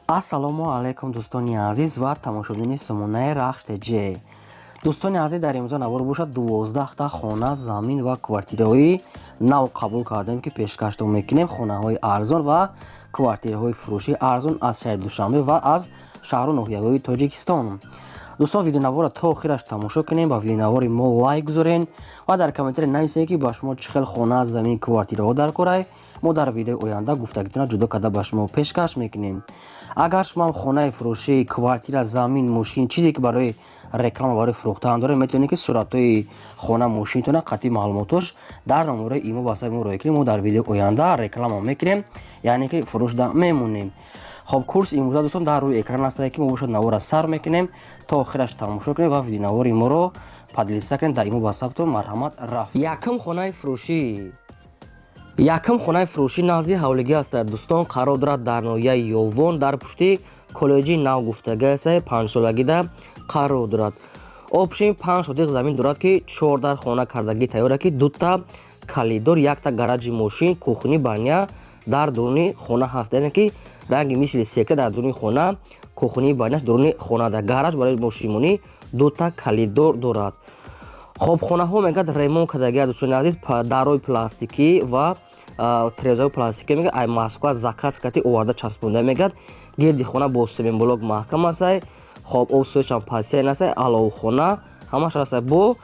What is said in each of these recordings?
Ассалому алайкум, дӯстони азиз ва тамошобинони сомонаи Рахш ТЖ. Дӯстони азиз, дар имрӯза навор бошад, 12та хона, замин ва квартираҳои нав қабул кардем, ки пешкаштон мекунем. Хонаҳои арзон ва квартираҳои фурӯшии арзон аз шаҳри Душанбе ва аз шаҳру ноҳияҳои Тоҷикистон. Дӯстон, видеонаворро то охираш тамошо кунем, ба видеонавори мо лайк гузорен ва дар комментария нависед, ки ба шумо чӣ хел хона, замин, квартираҳо дар корай. Мо дар видеои оянда гуфтагитона ҷудо карда ба шумо пешкаш мекунем. Агар шумо ҳам хонаи фурӯшӣ, квартира, замин, мошин, чизе ки барои реклама, барои фурӯхтан доред, метавонед, ки суратҳои хона, мошинтона қатъи маълумотош дар номерои имо ватсапи мо роя кунед. Мо дар видеои оянда реклама мекунем, яъне ки фурӯшда мемонем. Хоб, курс имрӯза, дӯстон, дар рӯи экран астае, ки мо бошад навора сар мекунем, то охираш тамошо кунем ва видеонавори моро поделиться кунем дар имо ватсаптон. Марҳамат, рафт. Якум хонаи фурӯшӣ. Якум хонаи фурӯшӣ назди ҳавлигӣ аст, дӯстон, қарор дорад дар ноҳияи Ёвон, дар пушти коллеҷи нав гуфтагӣ аст, панҷсолагида қарор дорад. Общем, 5 сотих замин дорад, ки чор дар хона кардагӣ тайёра, ки дута коридор, якта гараҷи мошин, кухни, баня дар дуруни хона ҳаст, яъне ки ранги мисли секта дар дуруни хона, кухни, баняш дуруни хона, дар гараж барои мошинмонӣ, дута коридор дорад. Хоб, хонаҳо мегӯяд ремонт кардагия, дӯстони азиз, дарои пластикӣ ва трезаи пластикӣ, мегӯяд, ай Москва заказ карди, оварда часпонда. Мегӯяд, гирди хона бо семенблок маҳкам астай. Хоб, обсӯяшам пасия настай, аловхона ҳамаш ҳастай, бо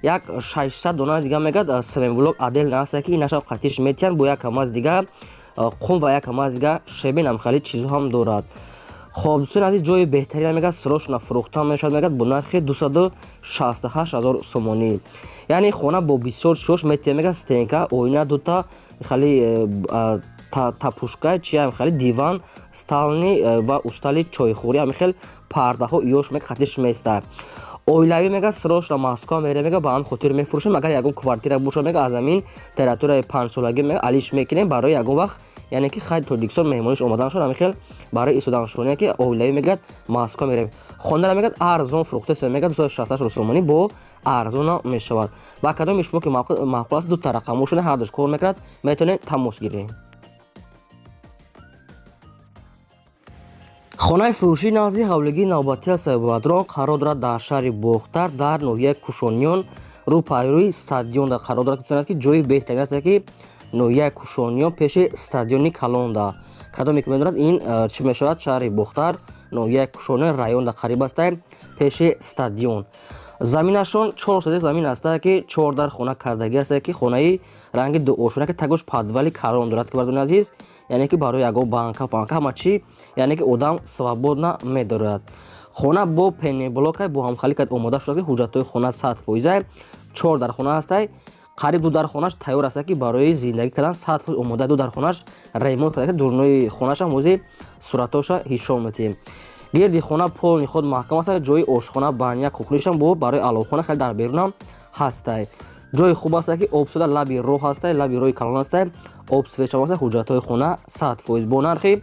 як 600 дона дига, мегӯяд, семенблок отдельно ҳастай, ки инашам қатиш метиҳанд, бо як камаз дига қум ва як камаз дига щебень, ҳамхели чизҳо ҳам дорад. Хоб, дӯстони азиз, ҷои беҳтарина, мегӯяд, срочно фурӯхта мешавад, мегӯяд, бо нархи 268 000 сомонӣ. Яъне хона бо бисёр чизош метиҳад, мегӯяд, стенка, оина, дута хали тапушка чи, хали диван, столни ва устали чойхӯрӣ, ҳамин хел пардаҳо иёш, мега, хатиш места. Оилавӣ, мега, срочно Москва мере, мега, ба ҳамин хотир мефурӯшем. Агар ягон квартира бошад, мега, аз ҳамин территорияи панҷсолагӣ, мега, алиш мекунем барои ягон вақт, яъне ки хай Тоҷикистон меҳмониш омаданшон, ҳамин хел барои истоданшон, ки оилавӣ, мегӯяд, Москва мерем. Хонара, мегӯяд, арзон фурӯхта, мегӯяд, 268 сомонӣ бо арзона мешавад. Ба кадоми шумо ки маъқул аст, дута рақамошона, ҳардуш кор мекунад, метавонед тамос гиред. Хонаи фурӯшии назди ҳавлигии навбатии Саибадрон қарор дорад дар шаҳри Бохтар, дар ноҳияи Кушониён, рӯпайрӯи стадион қарор дорад. Ки ки ҷои беҳтарин аст, ки ноҳияи Кушониён, пеши стадиони калонда. Кадоме ки медонад, ин чӣ мешавад, шаҳри Бохтар, ноҳияи Кушониён, районда қариб астай, пеши стадион. Заминашон 4 сотих замин аста, ки чор дар хона кардагӣ аста, ки хонаи ранги дуошона, ки тагош подвали калон дорад, ки бардони азиз, яъне ки барои ягон банка банка ҳама чӣ, яъне ки одам свободно медорад. Хона бо пеноблока, бо ҳамхалӣ кад омода шудааст, ки ҳуҷҷатҳои хона 100%. Чор дар хона ҳастай, қариб ду дар хонаш тайёр аст, ки барои зиндагӣ кардан 100% омода. Ду дар хонаш ремонт карда, дурунои хонашам ҳозир суратҳоша ҳишом метиҳем. Гирди хона полный худ маҳкам аст, ҷои ошхона, баня, кухнишам бо барои аловхона хеле дар берунам ҳастай. Ҷои хуб аст, ки обсуда лаби роҳ ҳастай, лаби роҳи калон ҳастай, об свечам аст. Ҳуҷҷатҳои хона 100%, бо нархи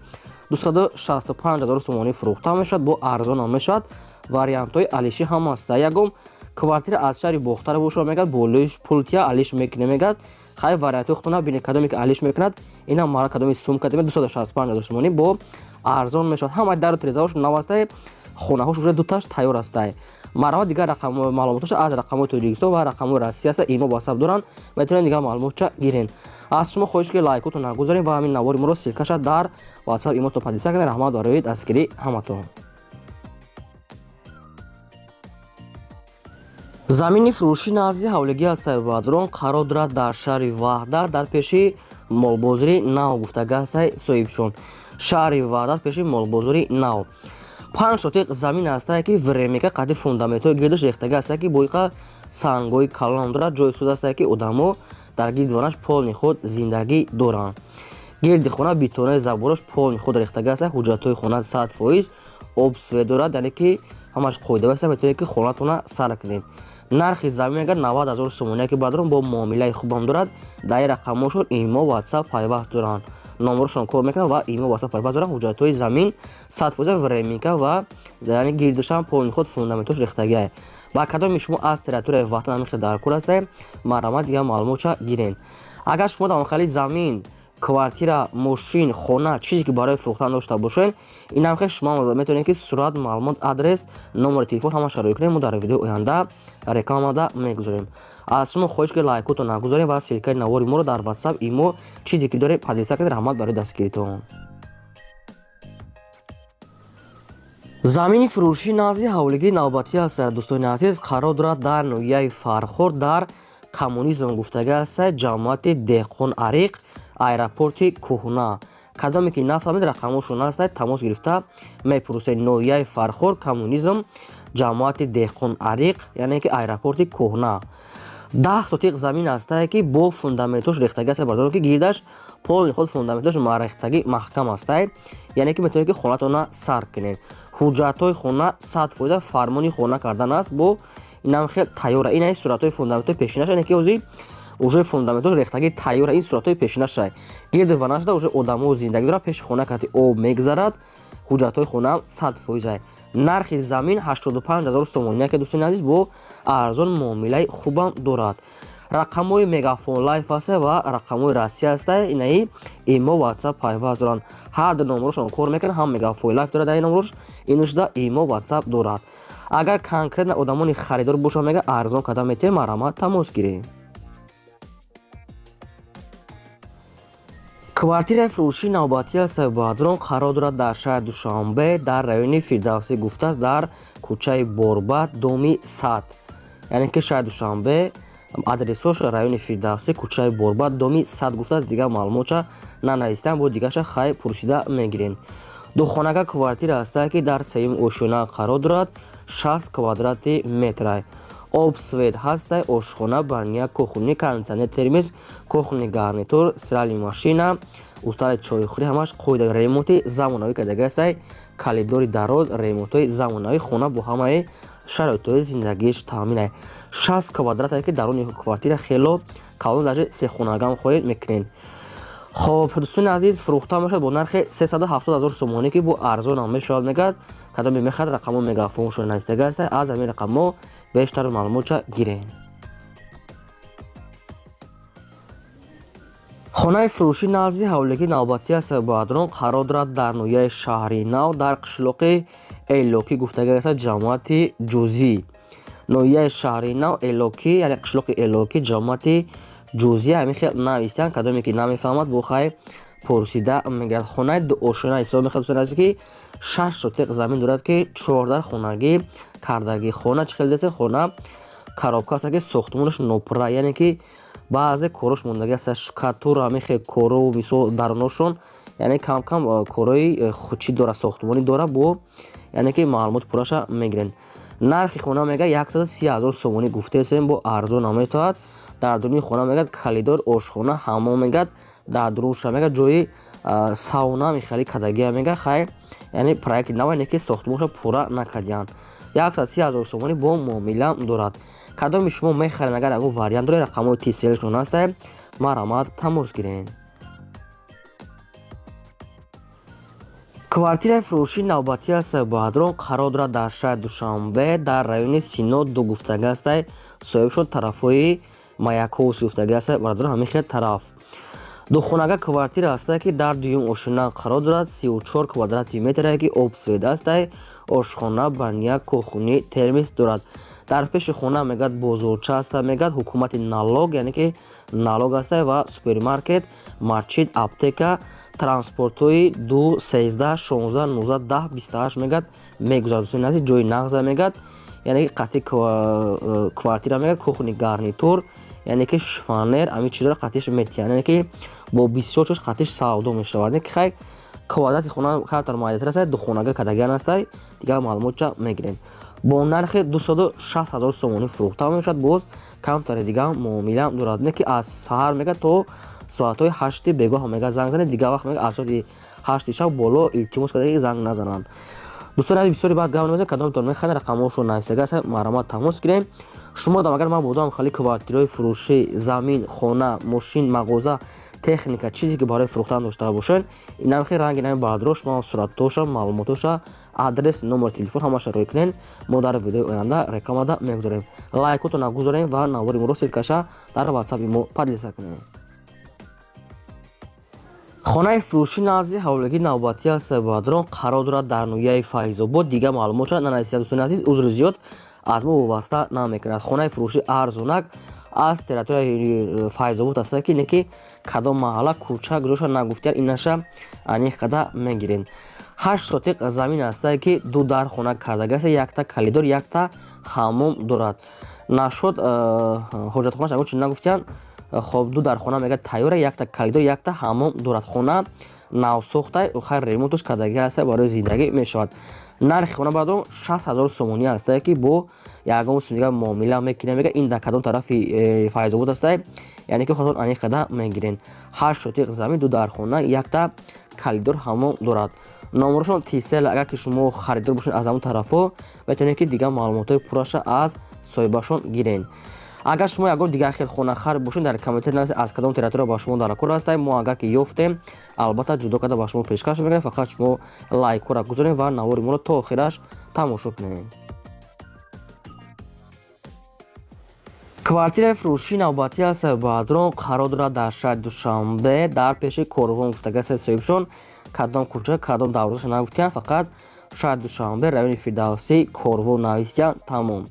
265 000 сомонӣ фурӯхта мешавад, бо арзонам мешавад, вариантҳои алишӣ ҳам ҳаста. Ягон квартира аз шаҳри Бохтар бошад, мегӯяд, болои пултия алиш мекунем, мегӯяд. Хай, вариантҳои худтона бинед, кадоме ки алиш мекунад, инам мара кадоми сумка, 265 000 сомонӣ бо арзон мешавад. Ҳамаи дару тирезаҳош нав ҳастай, хонаҳош уже дуташ тайёр ҳастай. Марҳамат, дигар рақам маълумотоша аз рақамҳои Тоҷикистон ва рақамҳои Россия аста, имо ватсап доранд, метавонед дигар маълумотча гирен. Аз шумо хоҳиш, ки лайкотон нагузорем ва ҳамин навори моро ссылкаша дар ватсап имото поделиться кунед. Раҳмат барои дастгирии ҳаматон. Замини фурӯшӣ назди ҳавлигии Ҳасайбадрон қарор дорад дар шаҳри Ваҳдат, дар пеши молбозори нав гуфтага ҳастай соҳибшон. Шаҳри Ваҳдат, пеши молбозори нав, 5 сотиқ замин ҳастае, ки временка қади фундаментҳои гирдаш рехтага ҳастае, ки боиқа сангҳои калон дорад. Ҷои суз ҳастае, ки одамо дар гирди ванаш полный худ зиндагӣ доранд. Гирди хона бетонаи заборош полный худ рехтага ҳастае. Ҳуҷҷатҳои хона 100%, об свет дорад, яъне ки ҳамаш қоида аст, метавонед, ки хонатона сар кунед. Нархи замин, агар, 90 000 сомонӣ, ки бадрон бо муомилаи хубам дорад. Дар ин рақамҳошон имо ватсап пайваст доранд, номерошон кор мекунад ва имо ватсап пайваст доранд. Ҳуҷҷатҳои замин 100%, временка ва яъне гирдашам полный худ фундаментош рехтагиа. Ба кадоми шумо аз территорияи ватан ҳамин хел дар кор ҳастем, марҳамат, дигар маълумотша гирен. Агар шумо дар хали замин Квартира, мошин, хона, чизе ки барои фурӯхтан дошта бошед, инам хел шумо метавонед, ки сурат, маълумот, адрес, номери телефон ҳамаша рӯй кунед. Мо дар видеои оянда рекламада мегузорем. Аз шумо хоҳиш, ки лайкотон нагузорем ва ссылкаи навори моро дар WhatsApp, имо, чизе ки доред, поделиться кунед. Раҳмат барои дастгиритон. Замини фурӯшӣ назди ҳавлигии навбатӣ аст, дӯстони азиз, қарор дорад дар ноҳияи Фархор, дар Коммунизм гуфтага аст, ҷамоати Деҳқон Ариқ, аэропорти кӯҳна. Кадоме ки нафаҳмед, рақамошон аст, тамос гирифта мепурсед. Ноҳияи Фархор, Коммунизм, ҷамоати Деҳқон Ариқ, яъне ки аэропорти кӯҳна. 10 сотиқ замин астае, ки бо фундаментош рехтагӣ аст, бардорон, ки гирдаш полный худ фундаментош рехтагӣ маҳкам астае, яъне ки метавонед, ки хонатонро сар кунед. Ҳуҷҷатҳои хона 100%, фармони хона кардан аст, бо инам хел тайёра. Ин суратҳои фундаментҳои пешинаша, ки ҳозир уже фундаментҳош рехтагӣ тайёра. Ин суратҳои пешинаша, гирди ванашда уже одамо зиндагӣ дорад, пеши хона кати об мегзарад. Ҳуҷҷатҳои хонаам 100%. Нархи замин 85 000 сомонӣ, яке, дӯстони азиз, бо арзон муомилаи хубам дорад. Рақамҳои Мегафон Лайф аста ва рақамҳои Россия аста. Инаи имо, WhatsApp пайваст доранд, ҳар ду номерошон кор мекунад. Ҳам Мегафон Лайф дорад дар ин номерош, инушда имо, WhatsApp дорад. Агар конкретно одамони харидор бошанд, мега, арзон карда метавем, марҳамат, тамос гирем. Квартираи фурӯшии навбатӣ аст, баъдрон, қарор дорад дар шаҳри Душанбе, дар райони Фирдавсӣ гуфтааст, дар кӯчаи Борбад, доми 100. Яъне ки шаҳри Душанбе, адресош райони Фирдавсӣ, кӯчаи Борбад, доми 100 гуфтааст. Дигар маълумотша нанавистам, бо дигарша хай пурсида мегирем. Духонага квартира ҳастае, ки дар сеюм ошёна қарор дорад, 60 квадрати метрай. Об, свет ҳастай, ошхона, баня, кухни, кондитсионер, термос, кухонный гарнитур, стиральный машина, устали чойхӯрӣ, ҳамаш қоида. Ремонти замонавӣ кардагиастай, калидори дароз, ремонтҳои замонавӣ. Хона бо ҳамаи шароитҳои зиндагиш таъминай. 60 квадрате, ки даруни квартира хело калон, даже сехонагам хоҳед мекунед. Хоб, дӯстони азиз, фурӯхта мешавад бо нархи 370 000 сомонӣ, ки бо арзонам мешавад. Мегӯяд, кадоме мехоҳад, рақамҳо мегафоншон навистага аст, аз ҳамин рақамҳо бештар маълумотша гиред. Хонаи фурӯшӣ назди ҳавлигии навбатӣ аст, баъдрон, қарор дорад дар ноҳияи Шаҳри Нав, дар қишлоқи Элокӣ гуфтага аст, ҷамоати Ҷузӣ. Ноҳияи Шаҳри Нав, Элокӣ, яъне қишлоқи Элокӣ, ҷамоати Ҷузӣ, ҳамин хел навистанд. Кадоме ки намефаҳмад, бо хай пурсида мегирад. Хонаи дуошёна ҳисоб мехоҳад, дӯстони азиз, ки 6 сотиқ замин дорад, ки 14 хонагӣ кардагӣ. Хона чӣ хел десе? Хона коробка аст, ки сохтмонаш нопурра, яъне ки баъзе корош мондагӣ аст, штукатура, ҳамин хел коро, мисол даруношон, яъне кам-кам корои чӣ дорад, сохтмонӣ дорад, бо яъне ки маълумоти пурраша мегирем. Нархи хона, мега, 130 000 сомонӣ гуфтесем, бо арзон наметавад. Дар дуруни хона, мегӯяд, калидор, ошхона, ҳаммом, мегӯяд, дар дурунша, мегӯяд, ҷои сауна михали кадагия, мегӯяд. Хай, яъне проекти нав, яъне ки сохтмонша пурра накардиянд. 130 000 сомонӣ бо муомила дорад. Кадоми шумо мехаред, агар ягон вариант доред, рақамҳои тиселшон ҳастае, марҳамат, тамос гиред. Квартираи фурӯшии навбатӣ аст, баъдрон, қарор дорад дар шаҳри Душанбе, дар райони Сино ду гуфтага астае, соҳибшон тарафҳои Маяковский гуфтага астае, бародарон, ҳамин хел тараф. Духонага квартира астае, ки дар дуюм ошёна қарор дорад, 34 квадрати метрае, ки об, свет астае, ошхона, баня, кухни, термос дорад. Дар пеши хона, мегӯяд, бозорча аста, мегӯяд, ҳукумати налог, яъне ки налог астае, ва супермаркет, масҷид, аптека. Транспортҳои 2, 13, 16, 19, 10, 28, мегӯяд, мегузарад. Дӯстони азиз, ҷои нағза, мегӯяд, яъне ки қатъи квартира, мегӯяд, кухонный гарнитур, яъне ки шифоньер, ҳамин чизҳоро қатъиш метиҳанд, яъне ки бо бисёр чиз қатъиш савдо мешавад. Яъне ки хай, квадрати хона камтар майдатар аст, духонага кадагиан астай. Дигар маълумотча мегирем. Бо нархи 260 000 сомонӣ фурӯхта мешавад, боз камтари дигар муомила дорад. Не ки аз саҳар, мегӯяд, то соатҳои 8-и бегоҳ, мегӯяд, занг занед. Дигар вақт, мегӯяд, аз соати 8-и шаб боло илтимос карда, ки занг назананд. Дӯстони азиз, бисёри баъд гап намезанем. Кадомтон мехоҳед, рақамҳошон навистага аст, марҳамат, тамос гирем. Шумо дам, агар ман будам, хали квартираҳои фурӯшӣ, замин, хона, мошин, мағоза, техника, чизе ки барои фурӯхтан дошта бошед, инам хел ранги нами баъдро шумо суратҳоша, маълумотоша, адрес, номери телефон, ҳамаша рӯй кунед. Мо дар видеои оянда рекламада мегузорем. Лайкотон нагузорем ва навори моро ссылкаша дар ватсапи мо поделиться кунед. Хонаи фурӯшӣ назди ҳавлигии навбатӣ аст, бародарон, қарор дорад дар ноҳияи Файзобод. Дигар маълумотша нанависия, дӯстони азиз, узри зиёд, аз мо вобаста намекунад. Хонаи фурӯшӣ арзонак аз территорияи Файзобод аст, ки не ки кадом маҳалла, кӯча, гузошта нагуфтиян, инаша аниқ када мегирем. 8 сотиқ замин астае, ки ду дар хона кардагиаст, якта калидор, якта ҳаммом дорад. Нашуд ҳоҷатхонаш ягон чи нагуфтиян. Хоб, ду дар хона мега тайёра, якта калидор, якта ҳаммом дорад. Хона навсохтай, хайр, ремонташ кардагӣ аста, барои зиндагӣ мешавад. Нархи хона, бародарон, 60 000 сомонӣ астае, ки бо ягон сум дига муомила мекунем. Мега, ин дар кадом тарафи Файзобод астае, яъне ки худатон аниқ када мегирен. 8 сотиқ замин, ду дар хона, якта калидор, ҳаммом дорад. Номерошон Тисел. Агар ки шумо харидор бошед аз ҳамон тарафҳо, метавонед, ки дигар маълумотҳои пурраша аз соҳибашон гирен. Агар шумо ягон дигар хел хонахар бошед, дар комментар нависед, аз кадом территория ба шумо дар кор ҳастед. Мо агар ки ёфтем, албатта, ҷудо карда ба шумо пешкаш мекунем. Фақат шумо лайкҳоро гузорем ва навори моро то охираш тамошо кунем. Квартираи фурӯшии навбатӣ аст, бародарон, қарор дорад дар шаҳри Душанбе, дар пеши Корвон гуфтагаст соҳибшон. Кадом кӯча, кадом дарвозаша нагуфтиян, фақат шаҳри Душанбе, райони Фирдавсӣ, Корвон нависиян, тамом.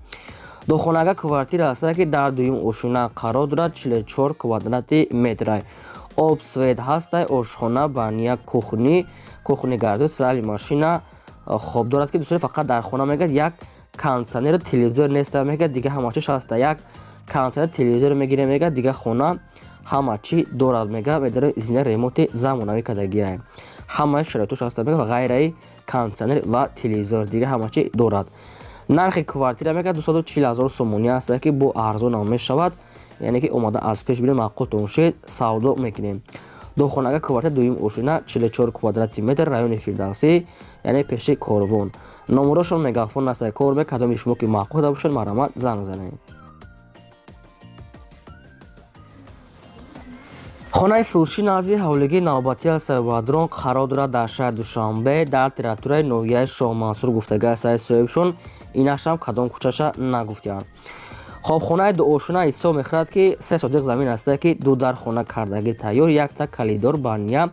Духонага квартира ҳастад, ки дар дуюм ошёна қарор дорад, 44 квадрати метра. Об, свет ҳастай, ошхона, баня, кухни гардо, стиральный машина хоб дорад, ки дӯстони, фақат дар хона мегӯяд, як кондитсионеру телевизор неста, мегӯяд, дига ҳама чиш ҳаста. Як кондитсионер, телевизор мегирем, мегӯяд, дига хона ҳама чӣ дорад, мегӯяд. Медорем, зина ремонти замонавӣ кардагиа, ҳамаи шароитош ҳаста, мегӯяд, ва ғайраи кондитсионер ва телевизор дига ҳама чӣ дорад. Нархи квартира, мегӯяд, 240 000 сомонӣ аст, ки бо арзонам мешавад, яъне ки омада аз пеш бинем, маъқултон шед, савдо мекунем. Духонага квартира, дуюм ошёна, 44 квадрати метр, райони Фирдавсӣ, яъне пеши Корвон. Номерошон Мегафон аст, кор ме. Кадоми шумо ки маъқул карда бошед, марҳамат, занг занед. Хонаи фурӯшӣ назди ҳавлигии навбатӣ аст, бародарон, қарор дорад дар шаҳри Душанбе, дар территорияи ноҳияи Шоҳмансур гуфтагиаст соҳибшон. Инашам кадом кӯчаша нагуфтиянд. Хоб, хонаи дуошона ҳисоб мехӯрад, ки 3 сотиқ замин аста, ки ду дар хона кардагӣ тайёр, якта калидор, баня,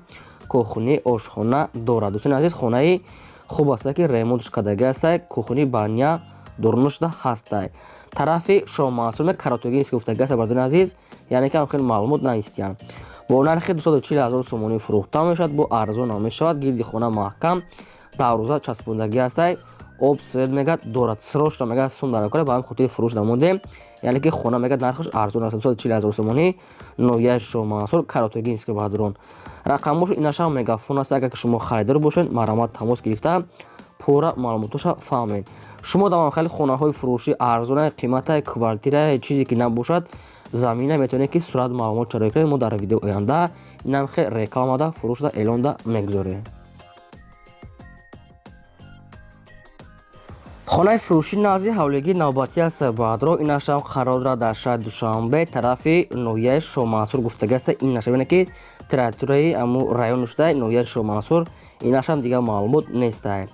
кухни, ошхона дорад. Дӯстони азиз, хонаи хуб аста, ки ремонтш кардагӣ аста, кухни, баня дурнушда ҳастай. Тарафи Шоҳмансур ме, Каротугинский гуфтагӣ аст, бародарони азиз, яъне ки ҳам хеле маълумот навистиянд. Бо нархи 240 000 сомонӣ фурӯхта мешавад, бо арзонам мешавад. Гирди хона маҳкам, дарвоза часпондагӣ ҳастай. Об, свет, мегӯяд, дорад. Срочно, мегӯяд, сум дар кора, ба ҳамин хотири фурӯш намондем. Яъне ки хона, мегӯяд, нархаш арзон аст, 240 000 сомонӣ, ноҳияи Шоҳмансур, Каротугинский. Бародарон, рақамҳошо инашам Мегафон аст. Агар ки шумо харидор бошед, марҳамат, тамос гирифта пурра маълумотоша фаҳмед. Шумо дар хеле хонаҳои фурӯшӣ арзона, қимата, квартира, чизе ки набошад, замина, метавонед, ки сурат маълумот чароӣ кунед. Мо дар видео оянда инам хел рекламада, фурӯшда, эълонда мегузорем. Хонаи фурӯшӣ назди ҳавлигии навбатӣ аст, бародаро, инашам қарор дорад дар шаҳри Душанбе, тарафи ноҳияи Шоҳмансур гуфтагӣ аст. Ин наша, ки территорияи аму район шуда, ноҳияи Шоҳмансур. Инашам дигар маълумот нестай.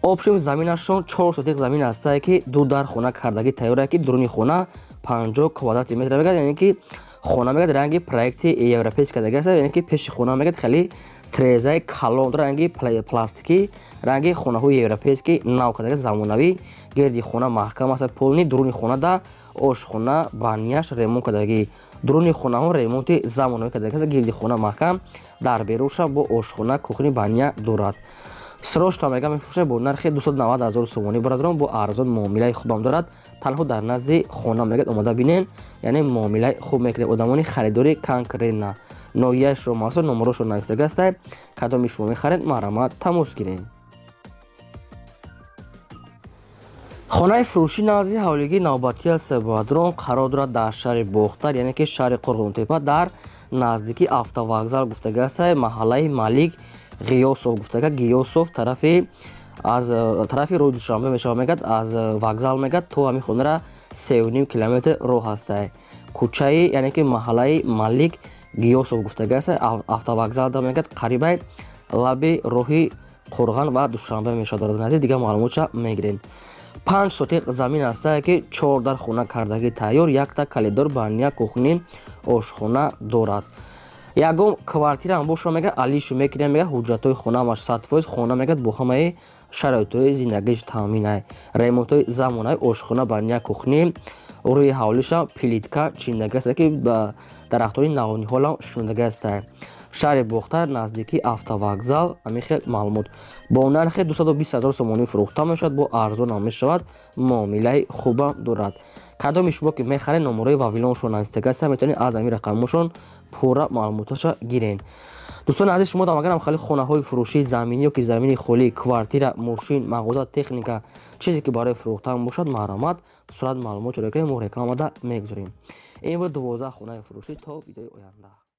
Общем, заминашон 4 сотиқ замин астае, ки ду дар хона кардагӣ тайёра, ки дуруни хона 50 квадрати метр, мегӯяд. Яъне ки хона, мегӯяд, ранги проекти европейский кардагӣ аст. Яъне ки пеши хона, мегӯяд, хеле трезаи калон, ранги пластикӣ, ранги хонаҳои европейский нав кардагӣ, замонавӣ. Гирди хона маҳкам аст, полный. Дуруни хона да ошхона, баняш ремонт кардагӣ, дуруни хонаҳо ремонти замонавӣ кардагӣ аст. Гирди хона маҳкам, дар берунша бо ошхона, кухни, баня дорад. Срочно, мега, мефурӯшад бо нархи 290 000 сомонӣ. Бародарон, бо арзон муомилаи хубам дорад. Танҳо дар назди хона, мегӯяд, омода бинен, яъне муомилаи хуб мекунед. Одамони харидори конкретно ноҳияи Шоҳмансур, номерошон навистага ҳастай. Кадоми шумо мехаред, марҳамат, тамос гиред. Хонаи фурӯшӣ назди ҳавлигии навбатӣ аст, бародарон, қарор дорад дар шаҳри Бохтар, яъне ки шаҳри Қурғонтепа, дар наздикии автовокзал гуфтага ҳастай, маҳаллаи Малик Ғиёсов гуфтага, Гиёсов. Тарафи аз тарафи роҳи Душанбе мешавад, мегӯяд, аз вокзал, мегӯяд, то ҳамин хонара 3,5 километр роҳ ҳастай. Кӯчаи, яъне ки маҳаллаи Малик Гиёсов гуфтага аст. Автовокзалда, мегӯяд, қарибай лаби роҳи Қурған ва Душанбе мешавад. Наздик дигар маълумотша мегирем. 5 сотиқ замин ҳастае, ки чор дар хона кардагӣ тайёр, якта калидор, баня, кухни, ошхона дорад. Ягон квартираам боша, мега, алишу мекунем, мега, ҳуҷҷатҳои хонаамаш 100%, хона, мегад, бо ҳамаи шароитҳои зиндагиш таъминай, ремонтҳои замонаи, ошхона, баня, кухня, рӯи ҳавлиша плитка чиндаги аст, ки ба дарахтони навниҳолам шунидаги астай. Шаҳри Бохтар, наздикии автовокзал. Ҳамин хел маълумот. Бо нархи 220 ҳазор сомонӣ фурӯхта мешавад, бо арзонам мешавад, муомилаи хубам дорад. Кадоми шумо ки мехаред, номерои вавилоншон навистага аста, метавонед аз ҳамин рақамошон пурра маълумоташа гирен. Дӯстони азиз, шумо агарам хеле хонаҳои фурӯшии заминӣ ё ки замини холӣ, квартира, мошин, мағоза, техника, чизе ки барои фурӯхтан бошад, марҳамат, сурат, маълумот ҷорӣ кунед, мо рекламада мегузорем. Ин буд 12 хонаи фурӯшӣ. То видеои оянда.